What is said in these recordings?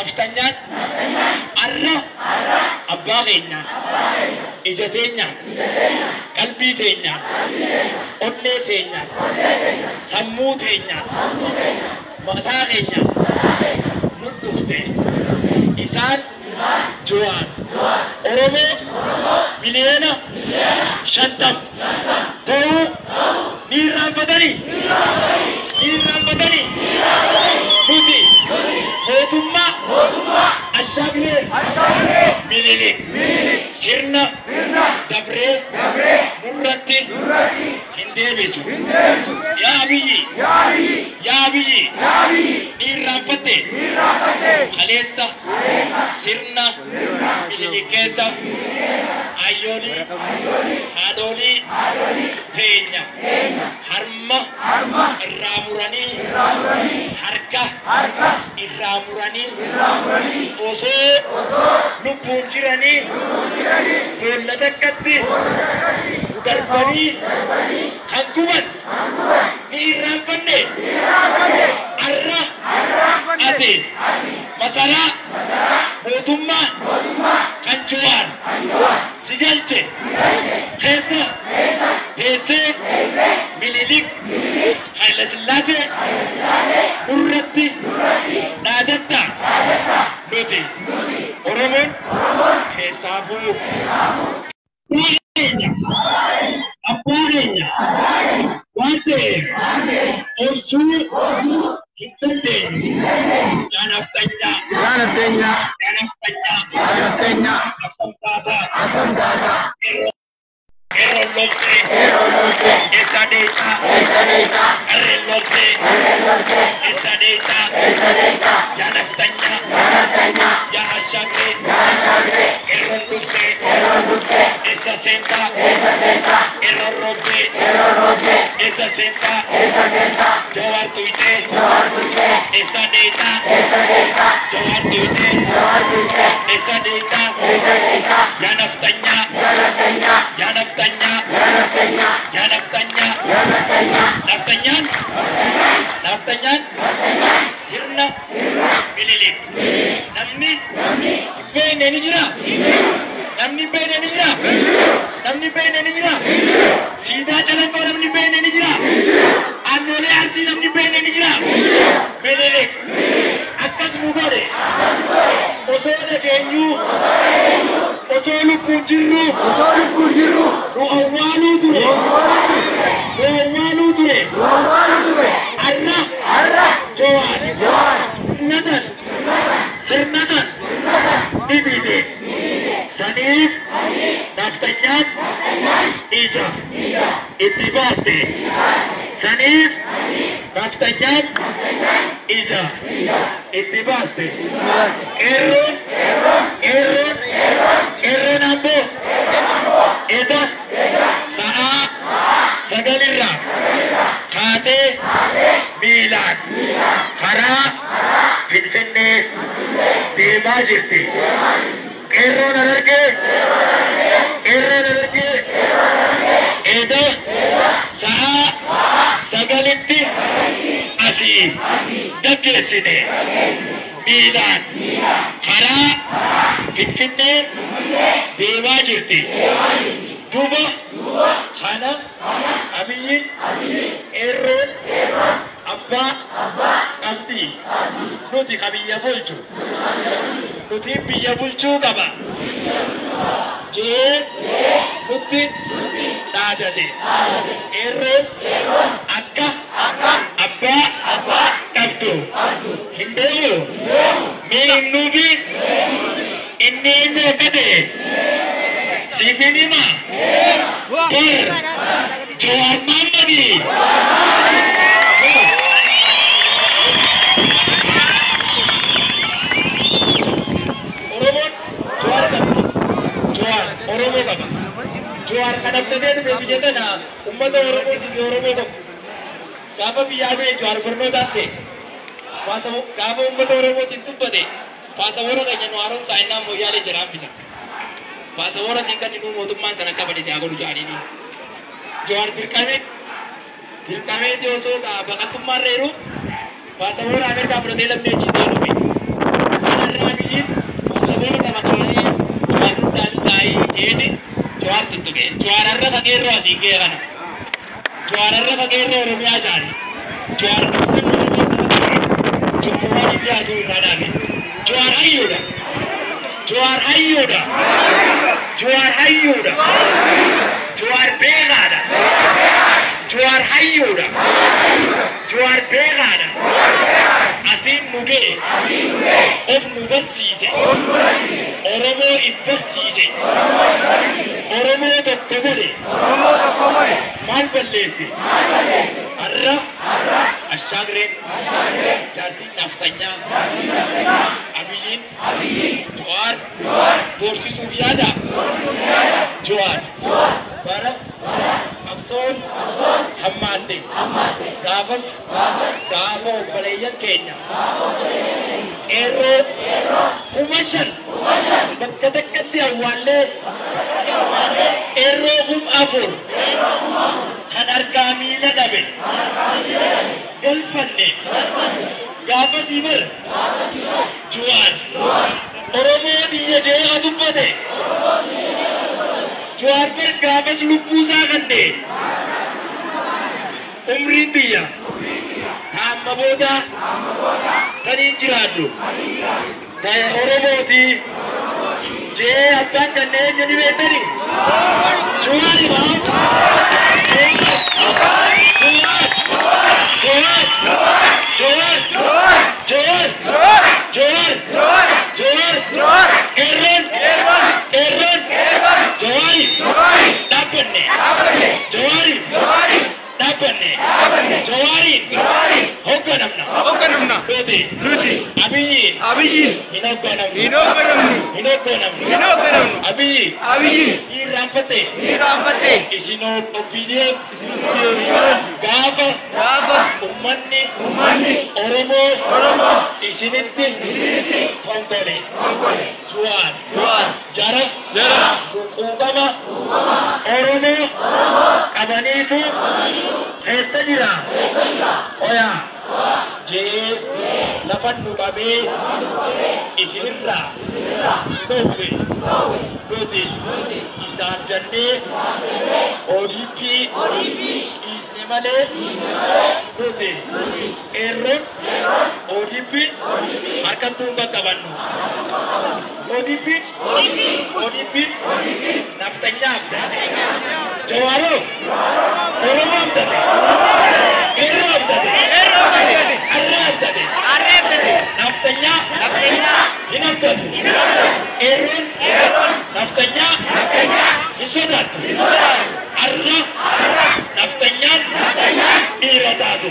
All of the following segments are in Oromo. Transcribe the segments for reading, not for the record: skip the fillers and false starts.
Naftanyaan arra abbaa keenya ija teenya qalbii teenya onnee teenya sammuu teenya mataa keenya nu dhufte isaan Jawaar Oromoo miliyoona 50 ta'uu ni irraanfatanii nuti mootummaa Ashaagiree Minilik sirna dabree nurratti hin deebisu. Yaa Abiyyi ni irraanfatte kaleessa sirna Minilik keessa ayyoolii haadholii teenya harma irraa muranii harka irraa muranii osoo lubbuun jiranii boolla takkatti darbanii kan guban ni irraanfanne arra ati masaraa mootummaa kan Jawaar si galche keessa teessee Minilik Haayilasillaasee nurratti dhaadatta nuti Oromoon keessaafuu abbaa keenya waan ta'eef obsuu hin dandeenyu. Yaa naftanyaa akkam taataa qeerroon loltee eessa deessaa qarreen loltee eessa deessaa yaa naftanyaa yaa ashaagiree qeerroon dhuftee eessa seentaa qeerroon roobdee eessa seentaa Jawaar tuytee eessa deessaa Jawaar tuytee eessa deessaa yaa naftanyaa yaa naftanyaa yaa naftanyaa naftanyaan sirna Minilik namni beekne ni jira namni beekne ni jira namni beekne ni jira siidaa Calanqoo namni beekne ni jira Aannolee Arsii namni beekne ni jira Minilik akkas nu godhe osoo dhageenyuu osoo lubbuun jirru nu awwaaluu ture arra Jawaar sirna san ni diide saniif naftanyaan ija itti baaste saniif naftanyaan ija itti baaste qeerroon Amboo eda sa'aa 9 irraa kaatee miilaan karaa Finfinnee deemaa jirti. Qeerroon Harargee eda sa'aa 9tti asii gaggeessine miilaan karaa Finfinnee deemaa jirti. Duuba kana Abiyyiin qeerroon abbaa qabdi nuti ka biyya bulchu nuti biyya bulchuu qaba jee nutti dhaadate qeerroon akka abbaa qabdu hin beeku mee himnuufi inni eenyu akka ta'e siifin hima bar Jawaar Mahaammadi. Oromoon Jawaar qaba. Jawaar Oromoo qaba. Jawaar kan abdatee dhufe biyya tana uummata Oromootiif Oromoo qabu. Gaafa biyyaa ba'e Jawaar barnootaan ta'e gaafa uummata Oromootiin dubbate paasawoora keenya nu haaromsaa innaan mooyyaalee jira hambisa. Paasawoora siin kan inni mootummaan sana akka bade si haa godhu jedhaniini. Jawaar dirqameeti osoo baqattummaarra jiru paasawoora Ameerikaa fudhatee lammii achi ta'ee dhufe. Sanarraa ga'e kana. Jawaar irra qeerroo Oromiyaa jaari. Jawaar Jawaar dhiyaatu irraa dhaabe. Jawaar hayyuudha. Jawaar hayyuudha. Jawaar hayyuudha. Jawaar beekaadha. Jawaar hayyuudha. Jawaar beekaadha. Asiin nu ga'e. Of nu barsiise. Oromoo if barsiise. Oromoo tokko godhe. Maal balleesse? Har'a Ashaagireen jaartiin naftanyaa Abiyyiin Jawaar doorsisuuf yaada. Jawaar bara qabsoon hammaatte gaafas gaafa obboleeyyan keenya qeerroo 5,000 bakka takkatti awwaallee qeerroo 4,000 kan argaa miila dhabe galfanne gaafasii bar Jawaar Oromoo biyya jee dubbate Jawaar bar gaafas lubbuu isaa kanne umriin biyya hamma booda taniin jiraadhu ta'e Oromooti jee abbaan kanneen jedhi beektani Jawaari maa Jawaar Jawaar Jawaar Jawaar Jawaar Jawaar Qeerroon Qeerroon Jawaari dhaabbanne Jawaari dhaabbanne Jawaariin hoogganamna nuti Abiyyiin hin hoogganamnu Abiyyi irraanfatte isin OPDF gaafa ummanni Oromoo isinitti konkole Jawaar jara quuqama Oromoo qabaniitu keessa jira oyaa jee lafan nu qabee isinirraa dhoowwe nuti isaan jennee ODP dhiisne malee nuti qeerroon ODP harkattuu hin qaqqabannu. ODP naftanyaa abdate Jawaaroo Oromoo abdate qeerroo abdate arra abdate naftanyaa hin abdatu qeerroon naftanyaa hin sodaattu arra naftanyaan dhiira taatu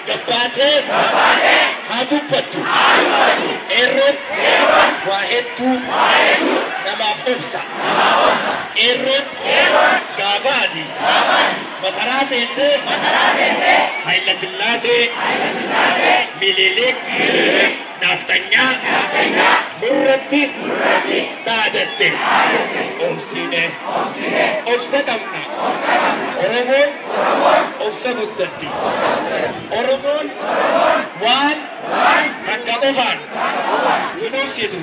gabbaatee haa dubbattu qeerroon waa hedduu namaaf obsa qeerroon gaafa ati masaraa seentee Hayila Sillaasee Minilik naftanyaa nurratti dhaadatte obsine obsa qabna Oromoon obsa guddatti Oromoon waan takka qofaan hin obsitu.